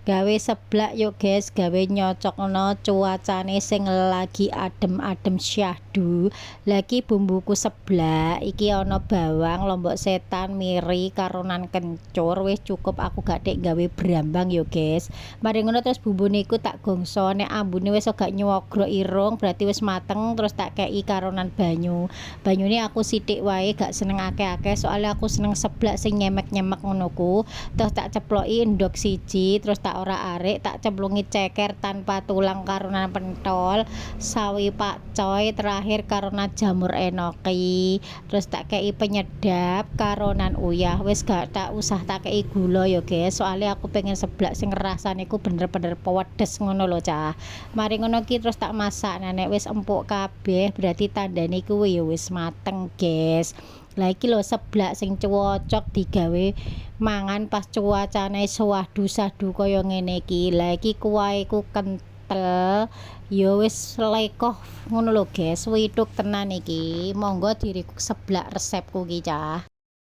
Gawe seblak yo, guys, gawe nyocokno cuacane sing lagi adem-adem syahdu. Lagi bumbuku seblak iki ana bawang, lombok setan, miri, karonan kencur. Wis cukup, aku gak tek gawe brambang yo, guys. Mari ngono terus bumbune iku tak gongso. Nek ambune wis gak nyogrok irung, berarti wis mateng. Terus tak kei karonan banyu. Banyune aku sithik wae, gak seneng akeh-akeh, soalnya aku seneng seblak sing nyemek-nyemek ngono ku. Terus tak ceploki endok siji, terus tak orak-arik, tak cemplungi ceker tanpa tulang karonan pentol, sawi pakcoy, terakhir karonan jamur enoki. Terus tak kei penyedap karonan uyah. Wis, gak tak usah tak kei gula ya, guys, soalnya aku pengen seblak sing rasane iku bener-bener pedes ngono lho, cah. Mari ngono ki terus tak masak. Nah, nek wis empuk kabeh, berarti tandane kuwi ya wis mateng, guys. Lah, iki lho seblak sing cocok digawe mangan pas cuacane syahdu-syahdu kaya ngene iki. Lah, iki kuwahe ku kentel ya wis lekoh ngono lho, guys. Withuk tenan iki. Monggo diriku seblak resepku ki, cah.